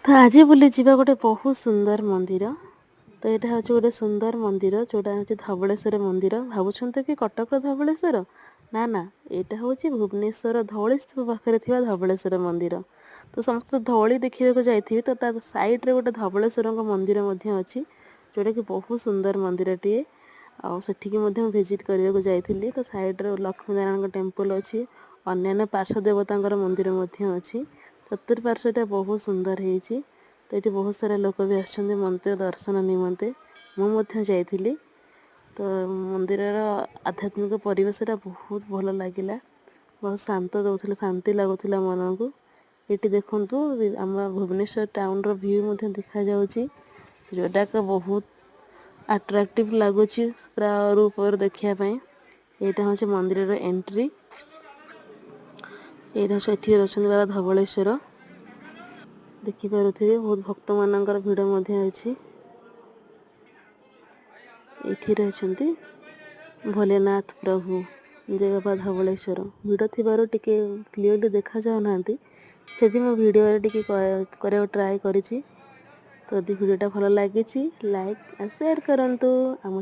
ତ ଆଜି ବୁଲିଯିବା ଗୋଟେ ବହୁତ ସୁନ୍ଦର ମନ୍ଦିର। ତ ଏଇଟା ହେଉଛି ଗୋଟେ ସୁନ୍ଦର ମନ୍ଦିର, ଯେଉଁଟା ହେଉଛି ଧବଳେଶ୍ୱର ମନ୍ଦିର। ଭାବୁଛନ୍ତି କି କଟକର ଧବଳେଶ୍ୱର? ନା ନା, ଏଇଟା ହେଉଛି ଭୁବନେଶ୍ୱର ଧଉଳି ସ୍ତୂପ ପାଖରେ ଥିବା ଧବଳେଶ୍ୱର ମନ୍ଦିର। ତ ସମସ୍ତେ ଧଉଳି ଦେଖିବାକୁ ଯାଇଥିବେ, ତ ତା ସାଇଡ଼ରେ ଗୋଟେ ଧବଳେଶ୍ୱରଙ୍କ ମନ୍ଦିର ମଧ୍ୟ ଅଛି, ଯେଉଁଟାକି ବହୁତ ସୁନ୍ଦର ମନ୍ଦିରଟିଏ। ଆଉ ସେଠିକି ମଧ୍ୟ ମୁଁ ଭିଜିଟ୍ କରିବାକୁ ଯାଇଥିଲି। ତ ସାଇଡ଼ରେ ଲକ୍ଷ୍ମୀ ନାରାୟଣଙ୍କ ଟେମ୍ପଲ୍ ଅଛି, ଅନ୍ୟାନ୍ୟ ପାର୍ଶ୍ୱ ଦେବତାଙ୍କର ମନ୍ଦିର ମଧ୍ୟ ଅଛି। ଚତୁଃପାର୍ଶ୍ୱଟା ବହୁତ ସୁନ୍ଦର ହେଇଛି। ତ ଏଠି ବହୁତ ସାରା ଲୋକ ବି ଆସିଛନ୍ତି ମନ୍ଦିର ଦର୍ଶନ ନିମନ୍ତେ। ମୁଁ ମଧ୍ୟ ଯାଇଥିଲି। ତ ମନ୍ଦିରର ଆଧ୍ୟାତ୍ମିକ ପରିବେଶଟା ବହୁତ ଭଲ ଲାଗିଲା, ବହୁତ ଶାନ୍ତ ଦେଉଥିଲା, ଶାନ୍ତି ଲାଗୁଥିଲା ମନକୁ। ଏଠି ଦେଖନ୍ତୁ, ଆମ ଭୁବନେଶ୍ୱର ଟାଉନର ଭ୍ୟୁ ମଧ୍ୟ ଦେଖାଯାଉଛି, ଯେଉଁଟାକି ବହୁତ ଆଟ୍ରାକ୍ଟିଭ ଲାଗୁଛି ପୁରା ଉପରୁ ଦେଖିବା ପାଇଁ। ଏଇଟା ହେଉଛି ମନ୍ଦିରର ଏଣ୍ଟ୍ରି। ଏଇଟା ଏଠି ଅଛନ୍ତି ବାବା ଧବଳେଶ୍ୱର, ଦେଖିପାରୁଥିବେ। ବହୁତ ଭକ୍ତମାନଙ୍କର ଭିଡ଼ ମଧ୍ୟ ଅଛି। ଏଇଠି ରହିଛନ୍ତି ଭୋଲେନାଥ ପ୍ରଭୁ, ଜୟ ବାବା ଧବଳେଶ୍ୱର। ଭିଡ଼ ଥିବାରୁ ଟିକେ କ୍ଲିୟରଲି ଦେଖାଯାଉନାହାନ୍ତି, ଫିର୍ ମୁଁ ଭିଡ଼ିଓରେ ଟିକେ କରିବାକୁ ଟ୍ରାଏ କରିଛି। ତ ଯଦି ଭିଡ଼ିଓଟା ଭଲ ଲାଗିଛି, ଲାଇକ୍ ଆଉ ସେୟାର କରନ୍ତୁ ଆମ